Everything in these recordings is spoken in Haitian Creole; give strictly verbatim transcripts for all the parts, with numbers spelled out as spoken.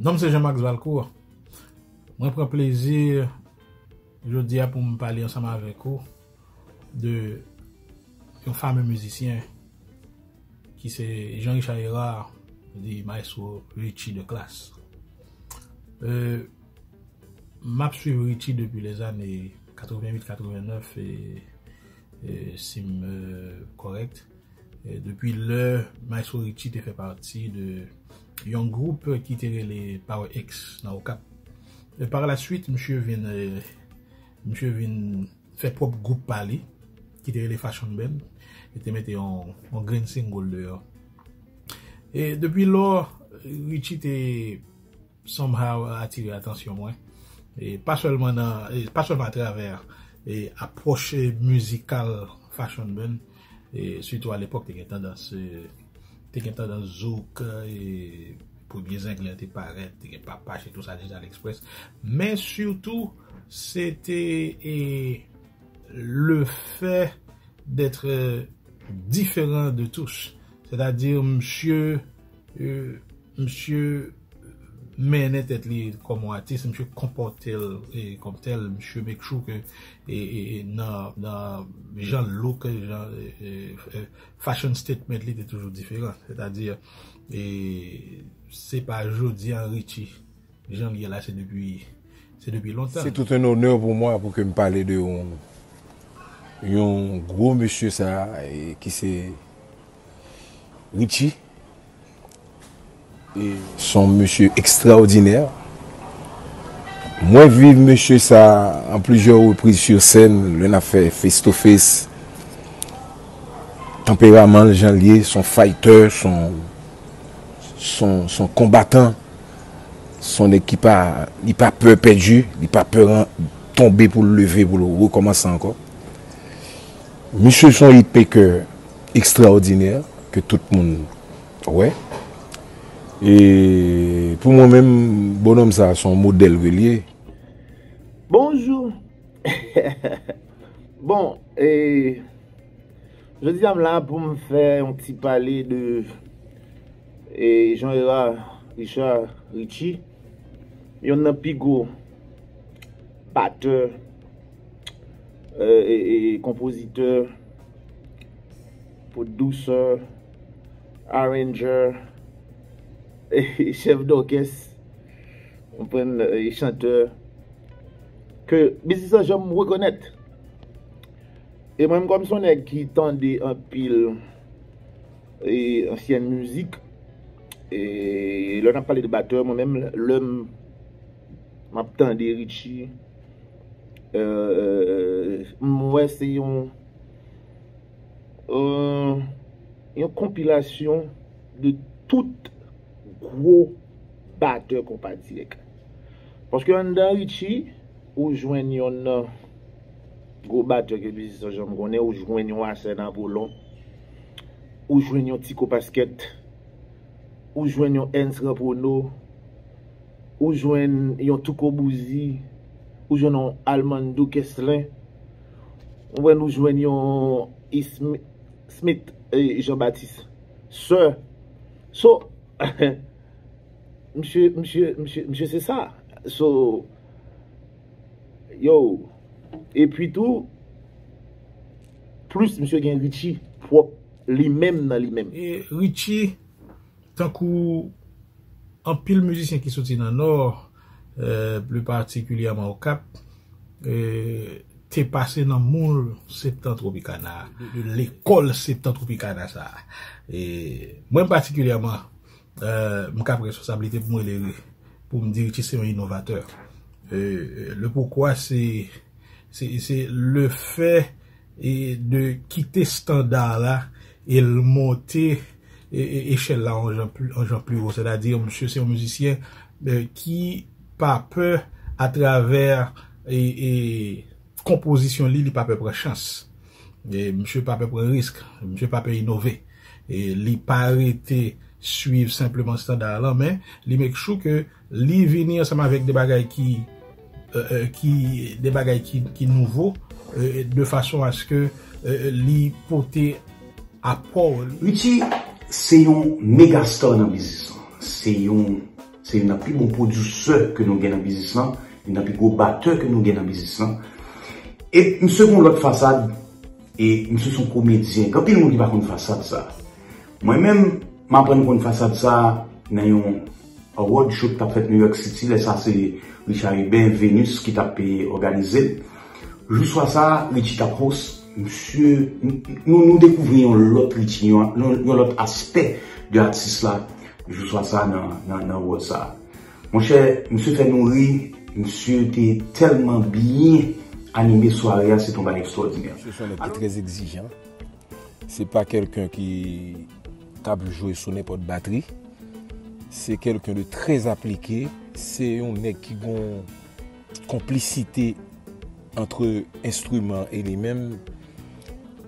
Non m se Jean Max Valcourt. Mwen pran plezi jodi a pou m pale ansanm avèk ou de yon fame mizisyen ki se Jean Richard Hérard, di Maestro Richie de Classe. Euh, m ap swiv Richie depi lèzane katrevenwit katrevenèf, e, e, si m, euh, kòrèk. E depi lè Maestro Richie te fè pati de yon gwoup ki te rele Power X nan Okap. E par la suite, misye vin, e, misye vin fè pwòp gwoup pa li, ki te rele Fashion Band, e te mete yon, yon grenn single deyò. E depi lò, Richie te somehow atire atansyon mwen. E pa sèlman nan, e pa sèlman atravè, e apwòch, e mizikal Fashion Band, e sitou alepòk te gen tandans, e te gen tandans zouk, e premye zenglen te parèt, te gen Papach e tout sa, Jezi Alexpress. Men sitou, se te, e, le fait d'être, euh, différent de tous. Sètadi, misye, euh, misye mennen tèt li kòm yon atis, misye konpòte l, e, kòm tèl, misye make sure ke, e, e, e, nan, nan jan look, jan, e, e, e, fashion statement li te toujou diferan. Sètadi, e, se pa jodi a Richie jan l ye la, se depi, se depi lontan. C'est tout un honneur pour moi pour que m pale de yon, yon gwo mesye sa, e, ki se Richie. E se yon mesye ekstraòdinè. Mwen viv mesye sa an plizyè repriz sur scène, lè n ap fè face to face. Tanperaman l, jan l ye, se yon fighter, se yon, se yon, se yon konbatan. Se yon nèg ki pa, li pa pè pèdi, li pa pè ran-, tonbe pou l leve, pou l rekòmanse ankò. Misye se yon hitmaker ekstraòdinè ke tout moun wè. E pou mwen menm, bonòm sa a se yon modèl ke l ye. Bonjou. Bon, e, jodi a m la pou m fè yon ti pale de, e, Jean Hérard Richard Richie, yonn nan pi gwo batè, e, e, e, konpozitè, pwodusè, arranger, e, chèf dòkès, konprann, e, chantè, ke Biznis San Janm rekonèt. E mwen menm kòm se yon nèg ki tande anpil, e, ansyen mizik, e lè n ap pale de batè, mwen menm, lè m, m ap tande Richie, e, e, e, m wè se yon, e, yon konpilasyon de tout gwo batè konpa dirèk. Paske anndan Richie, ou jwenn yon gwo batè ke Biznis San Janm konnen, ou jwenn yon Asè Napolon, ou jwenn yon Tiko Paskèt, ou jwenn yon Ernst Rampono, ou jwenn yon Touko Bouzi, ou jwenn yon Almando Keslen, ou jwenn, ou jwenn yon Ismi-, Smith, e, Jean Baptiste. Sir. So, misye, misye, misye, misye se sa. So, yo, epi tou, plis misye gen Richie pwòp li menm nan li menm. E Richie, tankou anpil mizisyen ki soti nan Nò, e, pli patikilyèman Okap, e, te pase nan moul Septan Tropicana, de, de lekòl Septan Tropicana sa a. E mwen patikilyèman, e, m ka pran responsablite pou m rele, pou m di Richie se yon inovatè. E, le poukwa se, se, se le fè e de kite estanda la e l monte e, e, echèl la yon jan pli, yon jan pli wo. Sètadi, misye se yon mizisyen, e, ki pa pè atravè, e, e, konpozisyon li, li pa pè pran chans. E, misye pa pè pran risk, misye pa pè inove. E li pa rete swiv senpleman estanda la, men li make sure ke li vini ansanm avèk de bagay ki, e, e, ki, de bagay ki, ki nouvo, e, de fason aske, e, li pote apò li. Richie se yon megastar nan biznis lan. Se yon Se youn nan pi bon pwodisè ke nou gen nan biznis lan, youn nan pi gwo batè ke nou gen nan biznis lan. E misye gen yon lòt fasad, e misye se yon komedyen. Gen anpil moun ki pa konn fasad sa. Mwen menm, m aprann konn fasad sa nan yon award show ki t ap fèt New York City. Lè sa se Richard Hubert, Venus, ki t ap, e, òganize l. Jou swa sa, Richie t ap host. Misye, n-, nou, nou dekouvri yon lòt Richie, yon, yon, yon lòt aspè de atis la. Jou swa sa nan, nan, nan award sa. Monchè, misye fè nou ri, misye te tèlman byen anime sware a, se t yon bagay ekstwòdinè. Misye se yon nèg ki trè egzijan. Se pa kèlken ki k ap jwe sou nenpòt batri. Se kèlken de trè aplike. Se yon nèg ki gon konplisite antre enstriman e li menm.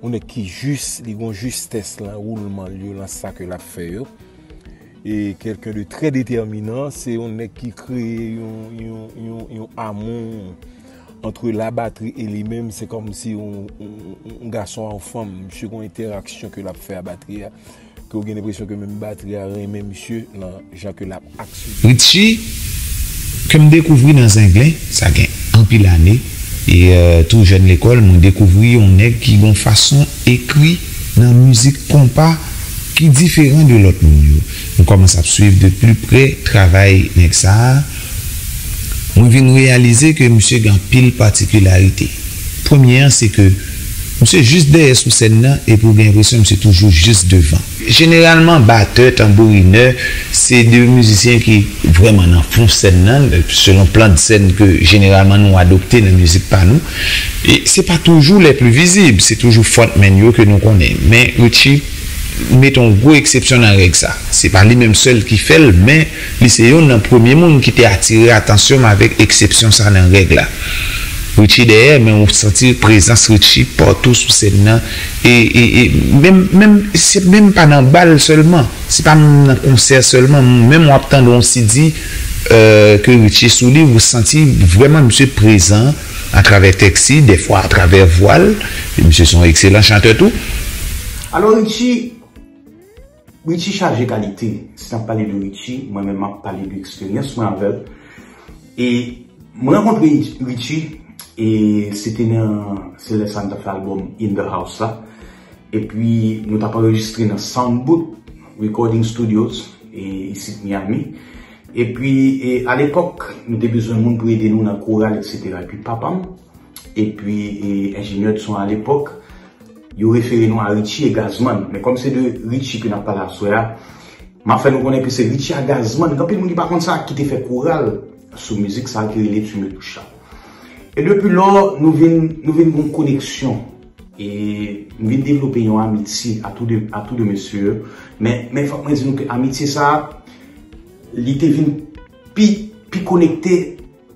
Yon nèg ki jis, li gon jistès lan woulman l yo, lan sa ke l ap fè yo. E kèlken de trè detèminan, se yon nèg ki kreye yon, yon, yon, yon amou antre labatri e li menm, se kòmsi yon, yon, yon, yon gason a yon fanm. Misye gon entèraksyon ke l ap fè a batri a, ke w gen lenpresyon ke menm batri a renmen misye lan jan ke l ap aksyonnen. Richie, ke m dekouvri nan Zenglen, sa gen anpil ane, e, e, tou jèn lekòl, mwen dekouvri yon nèg ki gon fason ekri nan mizik konpa ki diferan de lòt moun yo. M kòmanse ap swiv de pli prè travay nèg sa a. Mwen vin reyalize ke misye gen anpil patikilarite. Premye an, se ke misye jis dèyè sou sèn nan, epi w gen enpresyon misye toujou jis devan. Jeneralman, batè, tanbourinè, se de mizisyen ki vrèman nan fon sèn nan, selon plan de sèn ke jeneralman nou adopte nan mizik pa nou. E se pa toujou les plus visibles, se toujou frontman yo ke nou konnen. Men Richie mete yon gwo eksepsyon nan règ sa. Se pa li menm sèl ki fè l, men li se youn nan premye moun ki te atire atansyon m avèk eksepsyon sa nan règ la. Richie dèyè, men ou santi prezans Richie patou sou sèn nan. E, e, e menm, menm, se menm pa nan bal sèlman. Se pa nan konsè sèlman. Menm w ap tande yon C D, e, ke Richie sou li, ou santi vrèman misye prezan atravè tèks li, dèfwa atravè vwa l. E misye se yon ekselan chantè tou. Alò, Richie, Richie chaje kalite. Si n ap pale de Richie, mwen menm m ap pale de eksperyans mwen avè l. E mwen rankontre Richie, e se te nan, se lè sa m t ap fè albòm In The House la. Epi nou t ap anrejistre nan Sound Booth Recording Studios, e isit Miami. Epi, e alepòk, nou te bezwen moun pou ede nou nan koral, etsetera. Epi papa m, epi, e enjenyè de son alepòk, yo refere nou a Richie e Gazman. Men kòm se de Richie ke n ap pale aswè a, m ap fè nou konnen ke se Richie a Gazman. Gen anpil moun ki pa konn sa, ki te fè koral sou mizik sa ki rele Timoun Toucha. E depi lò, nou vin, nou vin gon koneksyon. E m vin devlope yon amitye a tou de, a tou de mesye yo. Men, men fòk mwen di nou ke amitye sa a, li te vin pi, pi konekte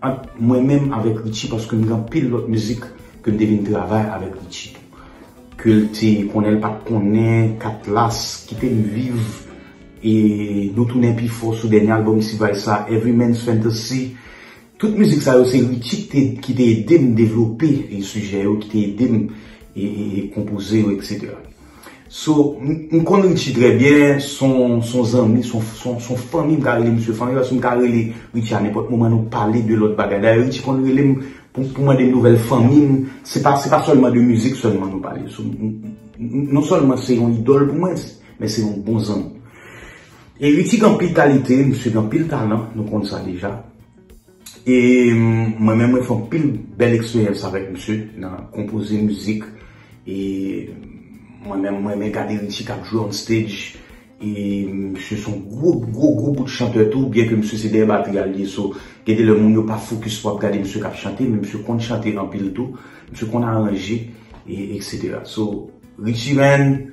ant mwen menm avèk Richie, paske m gen anpil lòt mizik ke m te vin travay avèk Richie tou. Ke l te konnen, l pa t konnen, Katlas, Kite m viv, e Nou tounen pi fò sou dènye albòm Ici Vice sa, Every Man's Fantasy. Tout mizik sa yo, se Richie ki te, ki te ede m devlope, e, sijè yo, ki te ede m, e, e, e konpoze yo, etsetera. So, m, m konn Richie trè byen, se yon, se yon zanmi, se yon, se yon, se yon fanmi, m ka rele misye fanmi, paske m ka rele Richie a nenpòt moman, nou pale de lòt bagay. Dayè, Richie konn rele m pou, pou mande m nouvèl fanmi m. Se pa, se pa sèlman de mizik sèlman nou pale. So, m, m, m, non sèlman se yon idòl pou mwen, men se yon bon zanmi. E Richie gen anpil kalite, misye gen anpil talan, nou konn sa deja. E, mm, mwen menm, mwen fè anpil bèl eksperyans avèk misye nan konpoze mizik. E mwen menm, mwen renmen gade Richie k ap jwe on stage. E misye se yon gwo, gwo, gwo bout chantè tou, byen ke misye se dèyè batri a l ye. So, gen de lè moun yo pa fokis pou ap gade misye k ap chante, men misye konn chante anpil tou. Misye konn aranje, e etsetera. So, Richie, man,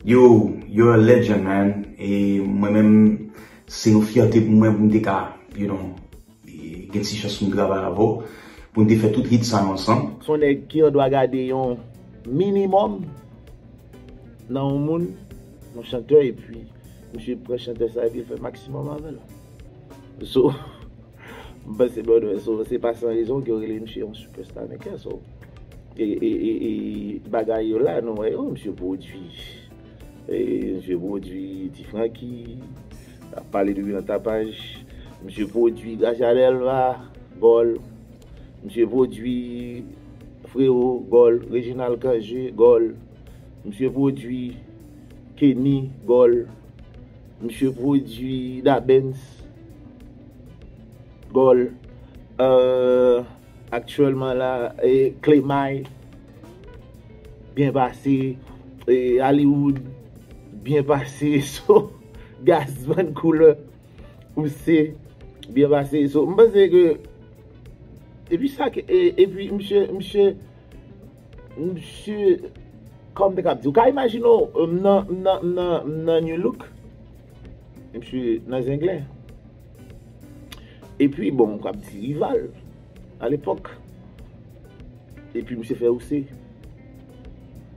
yo, you're a legend, man. E mwen menm, se yon fyète pou mwen pou m te ka, you know, e gen ti chans pou m travay avè w, pou n te fè tout hit sa yo ansanm. Se yon nèg ki an dwa gade yon minimòm nan yon moun, yon chantè, epi misye pran chantè sa epi l fè maksimòm avè l. So, m panse, brother, so, se pa san rezon ke yo rele misye yon superstar maker. So, e, e, e, e bagay yo la, nou wè yo, misye pwodui, e, misye pwodui Ti Francky, ap pale depi nan tapaj, Misye pwodui Gracia Delva, gòl. Misye pwodui Freo, gòl. Reginald Cangé, gòl. Misye pwodui Kenny, gòl. Misye pwodui Dabens, gòl. Euh, aktyèlman la, e, Clemay, byen pase. E, Hollywood, byen pase. So, Gazman koulè Ouse, byen pase. So, m panse ke, epi sa ke, e, epi misye, misye, misye, kòm te kab di, ou ka imajine w, m nan, m nan, m nan, m nan New Look. Misye nan Zenglen. Epi, bon, m kab di rival, alepòk. Epi misye fè Ouse.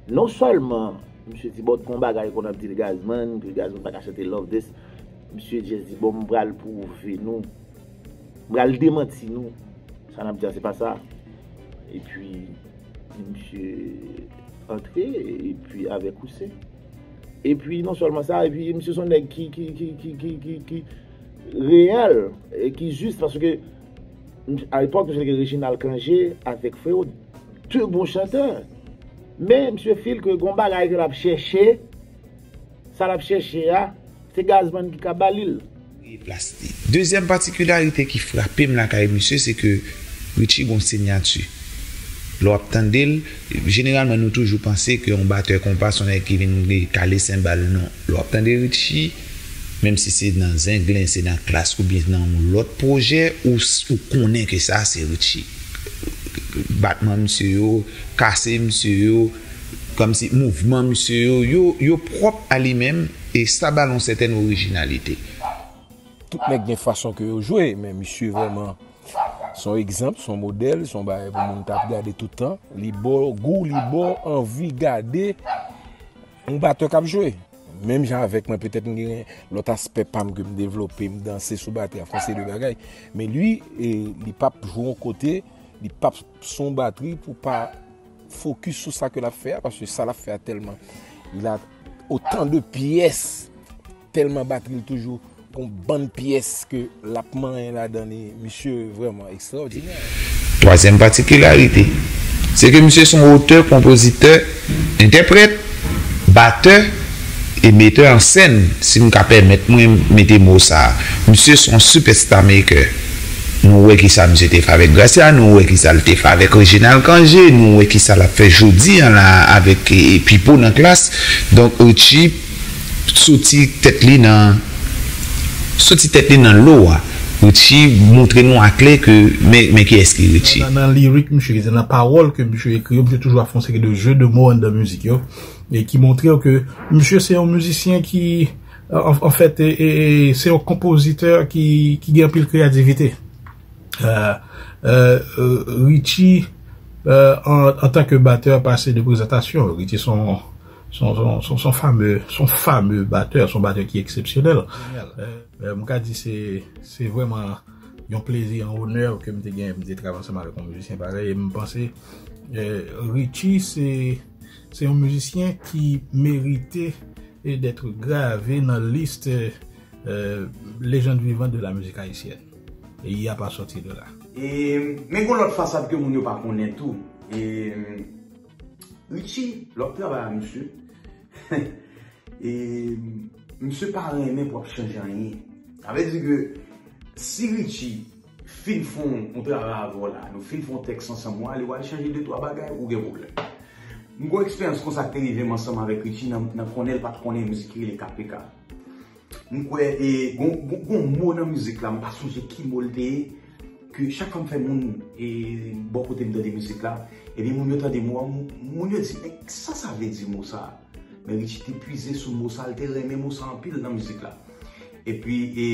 Non sèlman misye di, bon, gon bagay konn ap di de Gazman, ke Gazman pa ka chante Love This. Misye just di, bon, m pral pwouve nou, m pral demanti nou. Sa n ap di a, se pa sa. Epi, misye antre, epi avèk Ouse. Epi, non sèlman sa, epi misye se yon nèg ki, ki, ki, ki, ki, ki, ki reyèl, e ki jis, paske, a lepòk, misye te gen Reginald Cangé avèk Freo, de bon chantè. Men, misye feel ke gon bagay ke l ap chèche, sa l ap chèche a, se Gazman ki ka ba li l. Plas li. Dezyèm patikilarite ki frape m lakay misye, se ke Richie gon siyati. Lè w ap tande l, jeneralman, nou toujou panse ke yon batè konpa se yon nèg ki vin kale senbal, non. Lè w ap tande Richie, menm si se nan Zenglen, se nan Klass oubyen nan yon lòt pwojè, ou, ou konnen ke sa se Richie. Batman misye yo, kase misye yo, kòmsi mouvman misye yo, yo, yo pwòp a li menm, e sa ba l yon sètèn orijinalite. Tout nèg gen fason ke yo jwe, men misye vrèman se yon egzanp, se yon modèl, se yon bagay pou moun t ap gade tout tan. Li ba w gou, li ba w anvi gade yon batè k ap jwe. Menm jan avèk mwen, petèt m gen lòt aspè pa m ke m devlope, m danse sou batri a, fè yon seri de bagay. Men li, e, li p ap jwe yon kote, li p ap sou yon batri pou pa fokis sou sa ke l ap fè a, paske sa l ap fè a tèlman, il a autant de pyès, tèlman batri l toujou gon bann pyès ke l ap manyen ladan li, misye vrèman ekstraòdinè. Twazyèm patikilarite, se ke misye se yon otè, konpozitè, entèprèt, batè e metè an sèn, si m ka pèmèt mwen mete mo sa a. Misye se yon superstar maker. Nou wè kisa misye te fè avèk Gracia, nou wè kisa l te fè avèk Reginald Cangé, nou wè kisa l ap fè jodi a la avèk, e, e, Pipo nan Klass. Donk, Richie soti tèt li nan, soti tèt li nan lo a. Richie montre nou aklè ke, men, men kiyès ki Richie. Nan, nan lirik misye, ki se nan pawòl ke misye ekri yo, misye toujou ap fè yon seri de jeu de mots anndan mizik yo, e ki montre w ke misye se yon mizisyen ki, an, an fèt, e, e, e, se yon konpozitè ki, ki gen anpil kreyativite. Euh, euh, euh, Richie, euh, an, an tan ke batè, pa se de prezantasyon. Richie se yon, se yon, se yon, se yon, se yon fame, se yon fame batè, se yon batè ki eksepsyonèl. Euh, euh, m ka di se, se vrèman yon plezi, yon onè ke m te gen, m te travay ansanm avèk yon mizisyen parèy, e m panse, euh, Richie se, se yon mizisyen ki merite d'être gravé nan lis, euh, légende vivante de la musique haïtienne. E il a pas sorti de là. E, men gon lòt fasad ke moun yo pa konnen tou. E, Richie, lè w ap travay a misye, e, misye pa renmen pou w ap chanje anyen. Sa vle di ke si Richie fin fè yon, yon travay avè w la, nou fin fè yon tèks ansanm, w ale, w al chanje de twa bagay, ou gen pwoblèm. M gon eksperyans konsa k te rive m ansanm avèk Richie nan, nan konnen l pa t konnen mizik ki rele K P K. M kwè, e, gon, gon, gon mo nan mizik la, m pa sonje ki mo l te ye, ke chak fwa m fè moun, e, bò kote m tande mizik la, epi moun yo tande mo a, moun, moun yo di, "Men sa sa vle di mo sa a?" Men Richie te pwize sou mo sa, l te renmen mo sa anpil nan mizik la. Epi, e,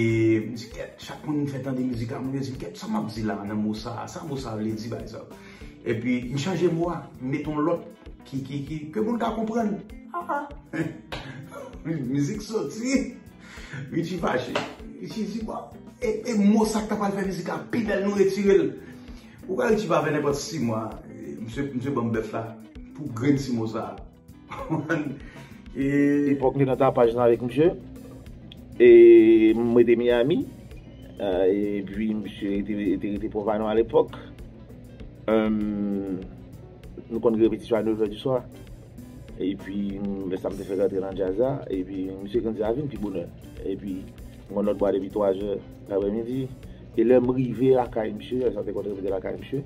m di, "Kèt, chak moun m fè tande mizik la, moun yo di m, 'Kèt, sa m ap di la nan mo sa a? Sa mo sa a vle di, pa egzanp?'" Epi, m chanje mo a, m mete yon lòt ki, ki, ki, ke moun ka konprann. Ah, ah. Mizik soti. Richie fache. Richie di, "Bon, e, e mo sa k ta pral fè mizik la pi bèl, nou retire l." Ou kwè Richie pa fè nenpòt sis mwa, e, misye, misye ban m bèf la pou grenn sis mo sa a. E epòk li nan tapaj lan avèk misye, e m rete Miami, Epi misye te rete Pòvanon alepòk. Nou konn gen repetisyon a nèf è di swa. Epi lè sa m te fèk rantre nan djaz la, epi misye konn di a vin pi bonè. Epi m konn lòt bò a depi twa zè laprèmidi. E lè m rive lakay misye, lè sa te konn repete lakay misye,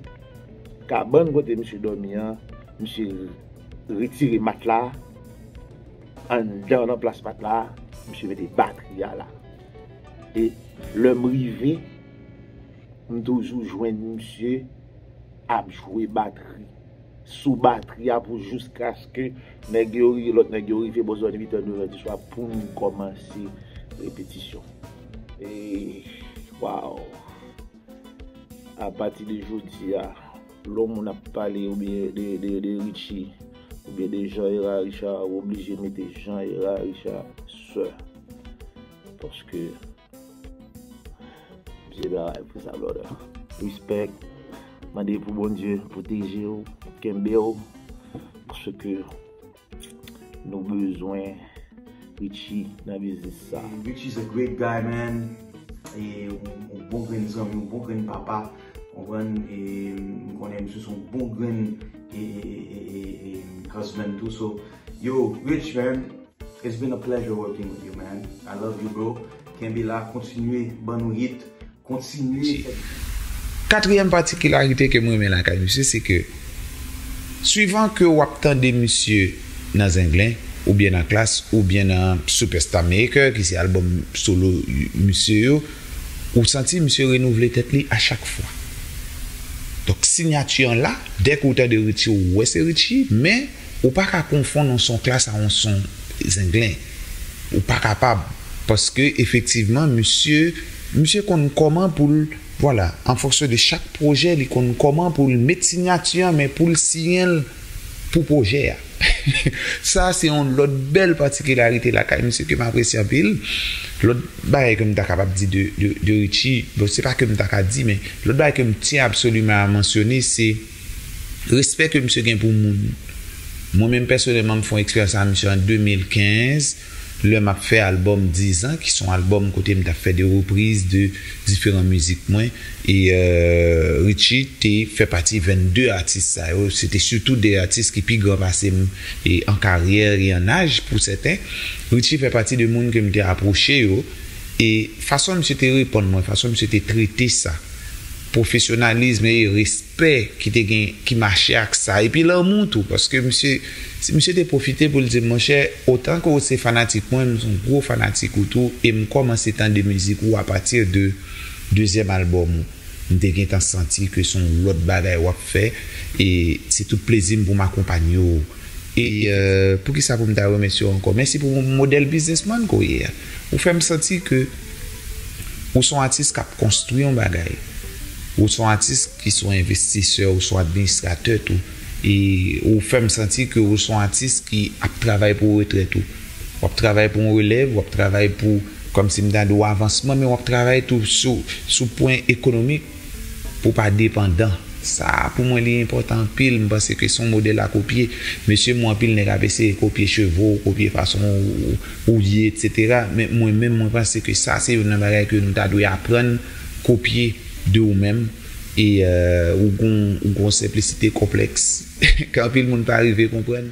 kabann kote misye dòmi an, misye retire matla a, anndan nan plas matla a, misye mete batri a la. E lè m rive, m toujou jwenn misye ap jwe batri sou batri a pou jiskaske nèg yo, lòt nèg yo rive bò zòn uit è, nèf è di swa pou n kòmanse repetisyon. E, waw! Apati de jodi a, lè yon moun ap pale oubyen de, de, de Richie, oubyen de Jean Hérard Richard, ou oblije mete Jean Hérard Richard sè. Paske misye travay pou sa, brother. Respect. Mande pou Bondye pwoteje w, kenbe w, paske nou bezwen Richie nan biznis sa. Richie is a great guy, man. E yon, yon bon grenn zanmi, yon bon grenn papa. Konprann? E m konnen misye se yon bon grenn e, e, e, e, e, e husband tou. So, yo, Rich, man, it's been a pleasure working with you, man. I love you, bro. Kenbe la, kontinye, ban nou hit, kontinye. Katriyèm patikilarite ke m renmen lakay misye, se ke swivan ke w ap tande misye nan Zenglen, oubyen nan Klass, oubyen nan Superstar Maker, ki se albòm solo misye yo, ou santi misye renouvle tèt li a chak fwa. Donk, sinyati an la, dèke w tande Richie, ou wè se Richie, men ou pa ka konfonn yon son Klass a yon son Zenglen. Ou pa kapab. Paske, efektivman, misye, misye konn kòman pou l, vwala, an fonksyon de chak pwojè, li konn kòman pou l met sinyati an, men pou l siyen l pou pwojè a. Sa, se yon lòt bèl patikilarite lakay misye ke m apresye anpil. Lòt bagay ke m ta kapab di de, de, de Richie, bon, se pa ke m ta ka di, men lòt bagay ke m tyen absoliman a mansyone, se respè ke misye gen pou moun. Mwen menm pèsonèlman, m fè yon eksperyans a misye an de mil kenz, lè m ap fè albòm diz an, ki se yon albòm kote m t ap fè de repriz de diferan mizik mwen. E, euh, Richie te fè pati vennde atis sa yo. Se te sitou de atis ki pi gran pase m, e an karyè e an aj pou sèten. Richie fè pati de moun ke m te apwoche yo. E fason misye te reponn mwen, fason misye te trete sa, pwofesyonalizm e respè ki te gen, ki mache ak sa. Epi lanmou tou, paske misye, si misye te pwofite pou l di m, monchè, otan ke w se fanatik mwen, m se yon gwo fanatik ou tou, e m kòmanse tande mizik ou apati de dezyèm albòm ou. M te gentan santi ke se yon lòt bagay w ap fè, e se tout plezi m pou m akonpanye w. E, euh, poukisa pou m ta remèsye w ankò? Mèsi pou modèl biznismann ke w ye a. Ou fè m santi ke ou se yon atis k ap konstwi yon bagay. Ou se yon atis ki se yon envestisè, ou se yon administratè tou. E ou fè m santi ke ou se yon atis ki ap travay pou retrèt ou. W ap travay pou yon relèv, w ap travay pou, kòmsi m ta di w avansman, men w ap travay tou sou, sou pwen ekonomik pou w pa depandan. Sa, pou mwen, li enpòtan anpil. M panse ke se yon modèl a kopye. Mesye, m wè anpil nèg ap eseye kopye cheve w, kopye fason ou, ou, ou ye, etsetera. Men mwen menm, mwen panse ke sa, se youn nan bagay ke nou ta dwe aprann kopye de ou menm. E, euh, ou gon, ou gon senplisite konplèks ke anpil moun pa rive konprann.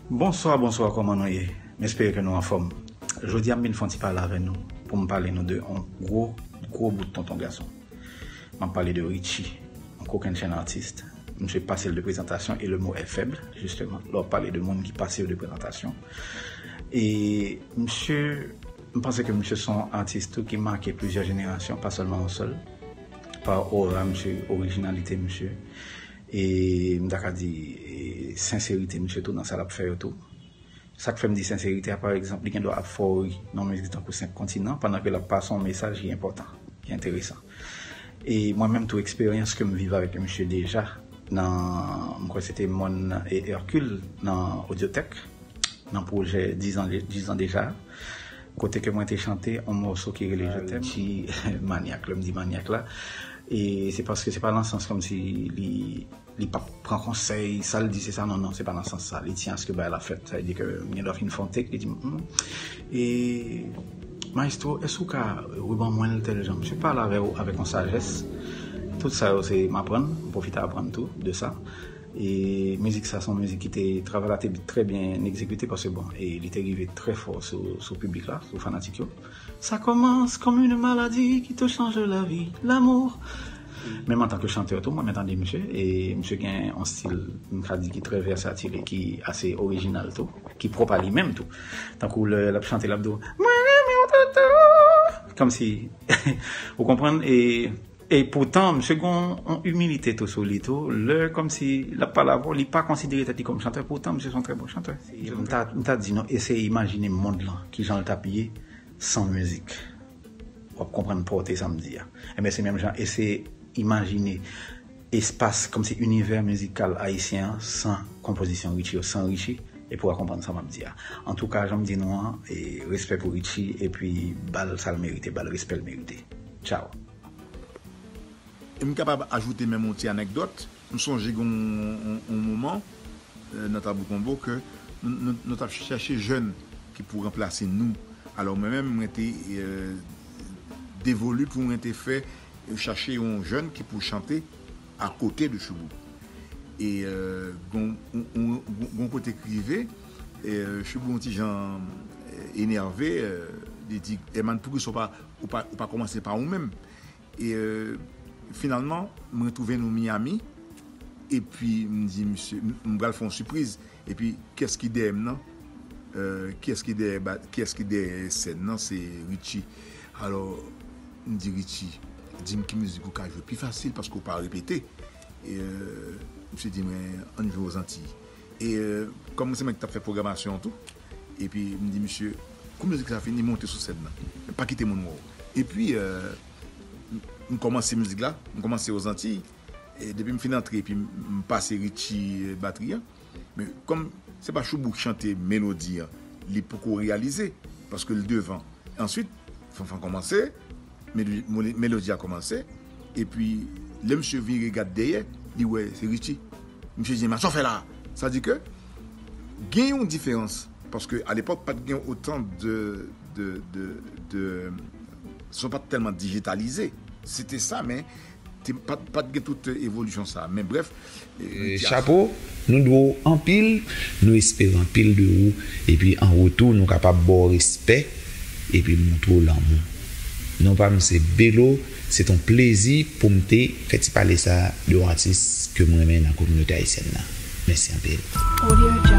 Bonswa, bonswa, kòman nou ye? M espere ke nou anfòm. Jodi a, m vin fè yon ti pale avè nou pou m pale nou de yon gwo, gwo bout tonton gason. M ap pale de Richie, yon kokennchenn atis. Misye pase l de prezantasyon, e le mot est faible, justement, lè w ap pale de moun ki pase yo de prezantasyon. E misye, m panse ke misye se yon atis tou ki make plizyè jenerasyon, pa sèlman yon sèl, pa ora misye, orijinalite misye. E m ta ka di, e senserite misye tou nan sa l ap fè yo tou. Sa k fè m di senserite a, pa egzanp, li gen dwa ap fè w ri nan yon mizik tankou Senk Kontinan, pandan ke l ap pase yon mesaj ki enpòtan, ki enteresan. E mwen menm tou, eksperyans ke m viv avèk misye deja, nan, m kwè se te Mòn e Hercule nan Audiotech, nan pwojè Dizan, Dizan deja, kote ke mwen te chante yon mòso ki rele Je t'aime, ki manyak, lè m di manyak la, e se paske se pa nan sans kòmsi li, li p ap pran konsèy, sa l di se sa, non, non, se pa nan sans sa. Li tyen aske bagay la fèt. Sa vle di ke m gen dwa fin fè yon take, li di m, hmm, e Maestro, èske w ka reban mwen l tèl jan? Misye pale avè w avèk yon sajès. Tout sa yo se m aprann, m pwofite aprann tou de sa. E mizik sa se yon mizik ki te travay la te trè byen egzekite paske bon, e li te rive trè fò sou, sou piblik la, sou fanatik yo. Ça commence comme une maladie qui te change la vie, l'amour. Menm antanke chantè tou, mwen renmen tande misye, e misye gen yon stil, m ka di, ki trè vèsatil e ki ase orijinal tou, ki pwòp a li menm tou. Tankou lè l ap chante, l ap di w, mwen renmen w toutou. Kòmsi, ou konprann, e, e poutan, misye gen yon, yon imilite tou sou li tou, lè kòmsi l ap pale avè w, li pa konsidere tèt li kòm chantè, poutan misye se yon trè bon chantè. M ta, m ta di nou, eseye imajine mond lan, kijan l t ap ye san mizik. W ap konprann pòte sa m di a. Enben, se menm jan, eseye imajine espas, kòmsi inivè mizikal ayisyen an, san konpozisyon Richie yo, san Richie, epi w a konprann sa m ap di a. Antouka, jan m di nou an, e respè pou Richie, epi ba l sa l merite, ba l respè l merite. Tchao. E m kapab ajoute menm yon ti anekdòt. M sonje gen yon, yon, yon moman, euh, nan Tabou Konbo ke nou, nou, nou t ap chèche jèn ki pou ranplase nou. Alò, mwen menm, mwen te, euh, devolu pou mwen te fè, euh, chache yon jèn ki pou chante akote de Choubou. E, euh, gon, on, on, gon, gon kote k rive, e, euh, Choubou yon ti jan, euh, enève, euh, li di, Herman, poukisa w pa, ou pa, ou pa kòmanse pa ou menm? E, euh, finalman, mwen twouve nou Miami. Epi, m di, misye, m, m pral fè yon sipriz. Epi, kiyès ki dèyè m nan? Euh, kiyès ki dèyè ba-, kiyès ki dèyè sèn nan? Se Richie. Alò, m di Richie, di m ki mizik ou ka jwe pi fasil paske ou pa repete. E, euh, misye di mwen, ann jwe Ozantiy. E, euh, kòm se mwen ki t ap fè pwogramasyon an tou, epi m di misye, kou mizik sa fini, monte sou sèn nan. Pa kite moun wè w. Epi, euh, m, m kòmanse mizik la, m kòmanse Ozantiy. E depi m fin antre, epi m, m pase Richie, euh, batri an. Men kòm se pa Choubou k chante melodi an, li poko reyalize, paske l devan. Answit, Fanfan kòmanse, melo-, mole-, melodi a kòmanse, epi lè misye vire gad dèyè, li wè se Richie. Misye di, "Mwen, sa w fè la?" Sa di ke gen yon diferans, paske alepòk, pa t gen otan de, de, de, de, son pa t tèlman dijitalize. Se te sa, men te, pa, pa t gen tout evolisyon sa. Men brèf, e, chapo, nou dwe w anpil, nou espere anpil de ou, epi an retou, nou kapab ba w respè, epi montre w lanmou. Non pa m se Belo, se t on plezi pou m te fè ti pale sa de yon atis ke m renmen nan kominote ayisyèn nan. Mèsi anpil.